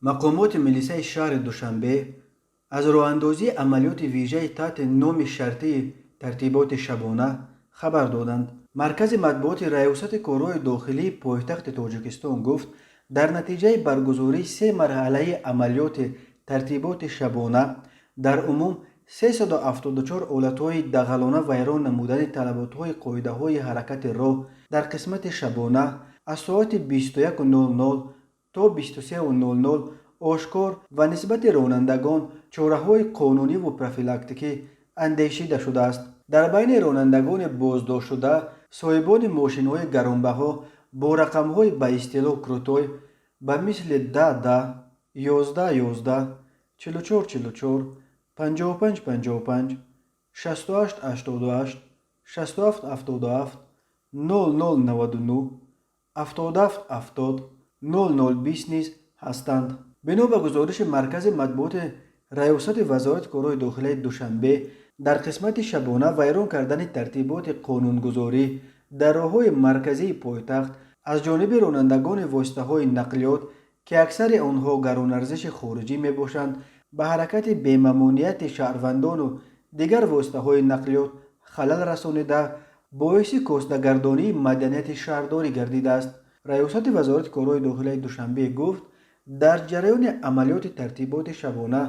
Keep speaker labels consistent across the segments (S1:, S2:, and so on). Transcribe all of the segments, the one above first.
S1: Мақомоти милисаи шаҳри Душанбе аз роҳандозии амалиёти вижаи таҳти номи шартии тартиботи шабона хабар доданд. Маркази матбуоти Раёсати корҳои дохилии пойтахти Тоҷикистон гуфт, дар натиҷаи баргузории се марҳалаи амалиёти тартиботи шабона дар умум 374 ҳолатҳои дағалона вайрон намудани талаботҳои қоидаҳои ҳаракати роҳ дар қисмати шабона аз соати 21:00 то 23:00 ошкор ва нисбати ронандагон чораҳои қонуниву профилактикӣ андешида шудааст. Дар байни ронандагони боздоштшуда соҳибони мошинҳои гаронбаҳо бо рақамҳои ба истилоҳ крутой ба мисли 10 10, 11 11, 44 44, 55 55, 68 88, 67 77, 00 99, 77 70, 00 20 низ ҳастанд. Бино ба гузориши маркази матбуоти Раёсати Вазорати корҳои дохилаи Душанбе, дар қисмати шабона вайрон кардани тартиботи қонунгузорӣ дар роҳҳои марказии пойтахт аз ҷониби ронандагони воситаҳои нақлиёт, ки аксари онҳо гаронарзиши хориҷӣ мебошанд, ба ҳаракати бемамонияти шаҳрвандону дигар воситаҳои нақлиёт халал расонида, боиси костагардонии маданияти шаҳрдорӣ гардидааст. Раёсати Вазорати корҳои дохилаи Душанбе гуфт, дар ҷараёни амалиёти тартиботи шабона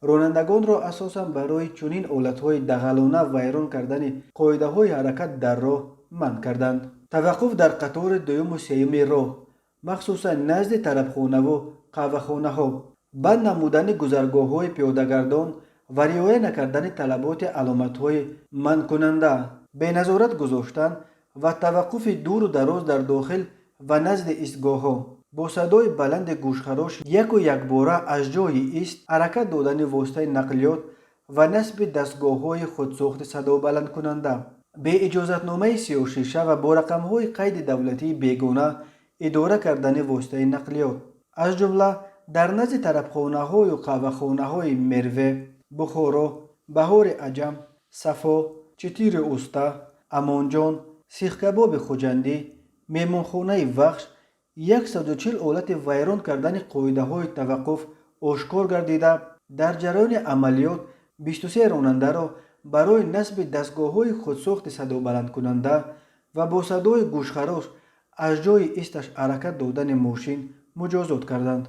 S1: ронандагонро асосан барои чунин ҳолатҳои дағалона вайрон кардани қоидаҳои ҳаракат дар роҳ манъ карданд: таваққуф дар қатори дуюму сеюми роҳ, махсусан назди тарабхонаву қаҳвахонаҳо, банд намудани гузаргоҳҳои пиёдагардон ва риоя накардани талаботи аломатҳои манъкунанда, беназорат гузоштан ва таваққуфи дуру дароз дар дохил ва назди истгоҳҳо, бо садои баланди гӯшхарош яку якбора аз ҷойи ист ҳаракат додани воситаи нақлиёт ва насби дастгоҳҳои худсохти садобаландкунанда, беиҷозатномаи сиёҳшиша ва бо рақамҳои қайди давлатии бегона идора кардани воситаи нақлиёт. Аз ҷумла дар назди тарабхонаҳою қаҳвахонаҳои Мерве, Бухоро, Баҳори Аҷам, Сафо, Четыре уста, Амонҷон, Сихкабоби Хуҷандӣ, меҳмонхонаи Вахш 140 ҳолати вайрон кардани қоидаҳои таваққуф ошкор гардида, дар ҷараёни амалиёт 23 ронандаро барои насби дастгоҳҳои худсохти садобаландкунанда ва бо садои гӯшхарош аз ҷойи исташ ҳаракат додани мошин муҷозот карданд.